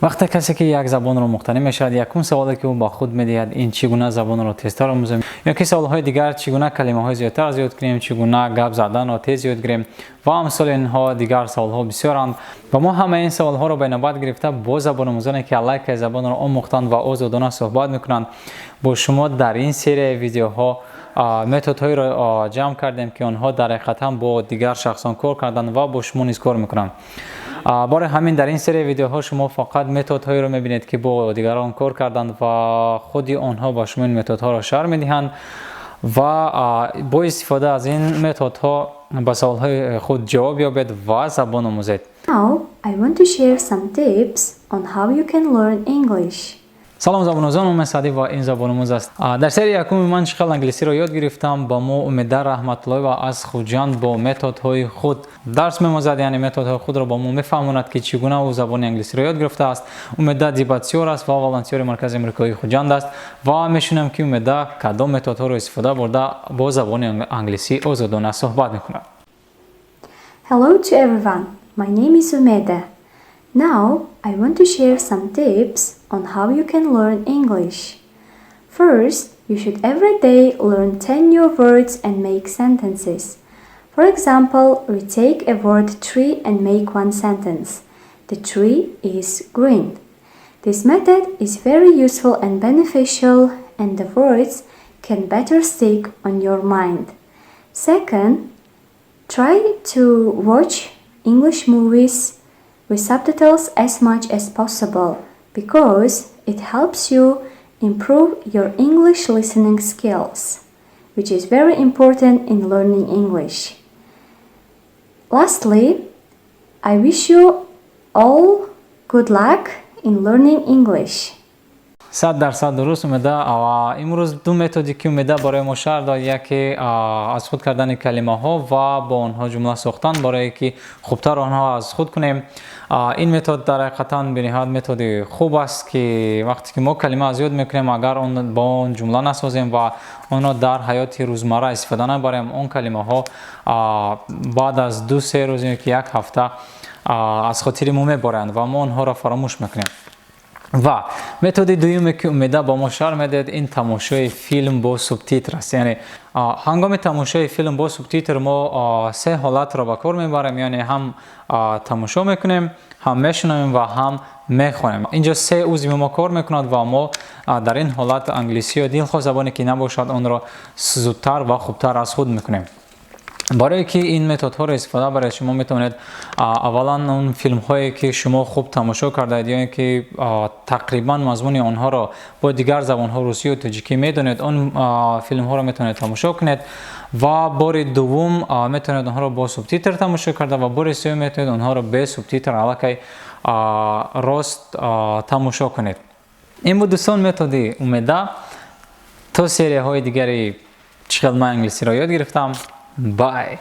Вақте касе ки як забонро муқтанӣ мешавад, якум саволе, ки ӯ ба худ медиҳад, ин чӣ гуна забонро тезтар омӯзем ё ки саволҳои дигар: чӣ гуна калимаҳои зиёдтар аз ёд кунем, чӣ гуна гап заданро тез ёд гирем ва амсоли инҳо. Дигар саволҳо бисёранд ва мо ҳамаи ин саволҳоро ба навбат гирифта, бо забономӯзоне, ки аллакай забонро омӯхтанд ва озодона суҳбат мекунанд, бо шумо дар ин серияи видеоҳо методҳоеро ҷамъ кардем, ки онҳо дар ҳақиқатан бо дигар шахсон кор карданд ва бо шумо низ кор мекунанд. Бори ҳамин дар ин серияи видеоҳо шумо фақат методҳоеро мебинед, ки бо дигарон кор карданд ва худи онҳо ба шумо ин методҳоро шарҳ медиҳанд ва бо истифода аз ин методҳо ба саволҳои худ ҷавоб ёбед ва забон омӯзед. Now, I want to share some tips on how you can learn English. Салом, забономӯзон! Умед Саъдӣ ва ин Забономӯз аст. Дар серияи якуми «Ман чӣ хел англисиро ёд гирифтам» ба мо Умеда Раҳматуллоева аз Хуҷанд бо методҳои худ дарс мемозад, яъне методҳои худро ба мо мефаҳмонад, ки чӣ гуна ӯ забони англисиро ёд гирифтааст. Умеда дебатёр аст ва волонтёри Маркази Амрикоии Хуҷанд аст ва мешунавем, ки Умеда кадом методҳоро истифода бурда, бо забони англисӣ озодона суҳбат мекунад. Hello to everyone. My name is Umeda. Now, I want to share some tips on how you can learn English. First, you should every day learn 10 new words and make sentences. For example, we take a word "tree" and make one sentence. The tree is green. This method is very useful and beneficial, and the words can better stick on your mind. Second, try to watch English movies with subtitles as much as possible because it helps you improve your English listening skills, which is very important in learning English. Lastly, I wish you all good luck in learning English. 100% дуруст, Умеда. Имрӯз ду методе, ки Умеда барои мо шарҳ дод: яке аз худ кардани калимаҳо ва бо онҳо ҷумла сохтан, барое ки хубтар онҳо аз худ кунем. Ин метод дар ҳақиқатан бениҳоят методи хуб аст, ки вақте ки мо калима аз ёд мекунем, агар он бо он ҷумла насозем ва онро дар ҳаёти рӯзмарра истифода набарем, он калимаҳо баъд аз 2-3 рӯз ё ки як ҳафта аз хотири мо мебаранд ва мо онҳоро фаромӯш мекунем. Ва методи дуюме, ки Умеда ба мо шарҳ медиҳад, ин тамошои филм бо субтитр аст. Яъне ҳангоми тамошои филм бо субтитр мо се ҳолатро ба кор мебарем, яъне ҳам тамошо мекунем, ҳам мешунавем ва ҳам мехонем. Инҷо се узви мо кор мекунад ва мо дар ин ҳолат англисӣ ё дилхоҳ забоне ки набошад, онро зудтар ва хубтар аз худ мекунем. Барое ки ин методҳоро истифода баред, шумо метавонед аввалан он филмҳое, ки шумо хуб тамошо кардаед ё ин ки тақрибан мазмуни онҳоро бо дигар забонҳо, русию тоҷикӣ, медонед, он филмҳоро метавонед тамошо кунед ва бори дуввум метавонед онҳоро бо субтитр тамошо карда ва бори сеюм метавонед онҳоро бе субтитр аллакай рост тамошо кунед. Ин буд, дӯстон, методи Умеда. То серияҳои дигари «Чӣ хел ман англисиро ёд гирифтам». Bye.